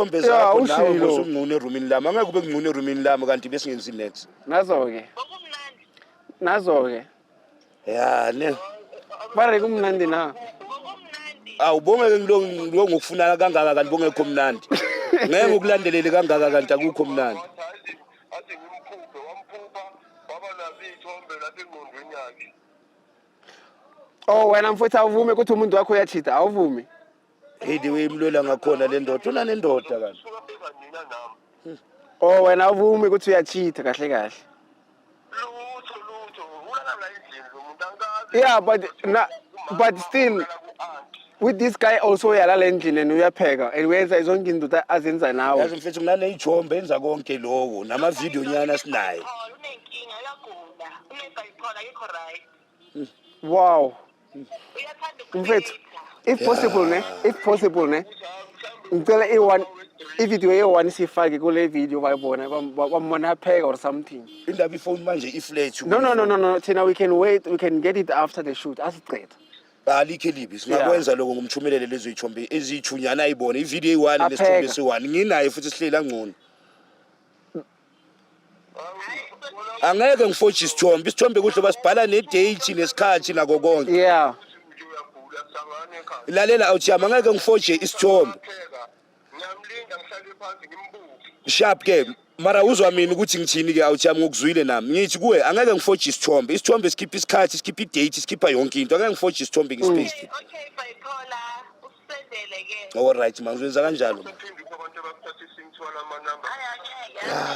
iy'thombe Ya, zakho nawe ushilo. ngosungcono erumini lami. Angeke ube ngcono erumini lami kanti besingenzi next. Nazo-ke. Bokumnandi. Nazo-ke. Ya ne. Ba re kumnandi na? Bokumnandi. Awu bongeke ngilo ngilo ngokufuna kangaka kanti bongekho mnandi. Ngeke ngikulandelele kangaka kanti akukho mnandi. Athi athi ngimphuphe, wamphupha, waba nazo iy'thombe lapha engqondweni yakhe. Oh wena mfowethu, awuvumi ukuthi umuntu wakho uyachita, awuvumi? Hey, the way imlwela ngakhona le ndoda, unanendoda kanti. Suka bheka nina nami. Oh wena awuvumi ukuthi uyachita kahle kahle. Lutho, lutho, ulala la endlini lo muntu, angikazi. Yeah, but na, but still Ulala ku-aunty. with this guy also uyalala endlini and uyapheka and uyenza zonke into azenza nawe. Yazi mfethu, nginaney'thombe enza konke lokho namavidiyo nyana sinaye. Bipolar, unenkinga, uyagula. Une-bipolar, akekho right. Wow. Uyathanda Mfethu, ukuphetha. if possible ne, if possible ne. Ngicela i-one i-video eyi-one siyifake kule video, bayibona bambona apheka or something. Indaba ifoni manje iflat. No, thina we can wait, we can get it after the shoot. Asiceda. Alikho elibi, singakwenza lokho, ngumthumelele lezo y'thombe eziyithunyana ayibone ividiyo eyi-one nesithombe Apheka. esiyi-one nginaye futhi sihleli angcono. Angeke ngifoje isithombe, isithombe kuhle basibhala ne-date nesikhathi nako konke. Nje uyagula, sangane ekhaya. Lalela awuthiyami, angeke ngifoje isithombe. Pheka, ngiyamlinda, ngihlale phansi ngimbuke. Sharp ke, mara uzwa mina ukuthi ngithini ke awuthiyami, ngokuzwile nami ngithi kuwe angeke ngifoje isithombe. Isithombe sikhipha isikhathi, sikhipha i-date, sikhipha yonke into. Angeke ngifoje isithombe ngispaste. Okay, bipolar, usendele ke. All right ma, ngizoyenza kanjalo ma. Sephinde abantu abakuthathisa imithwalo amanamba. Hayi, angeke.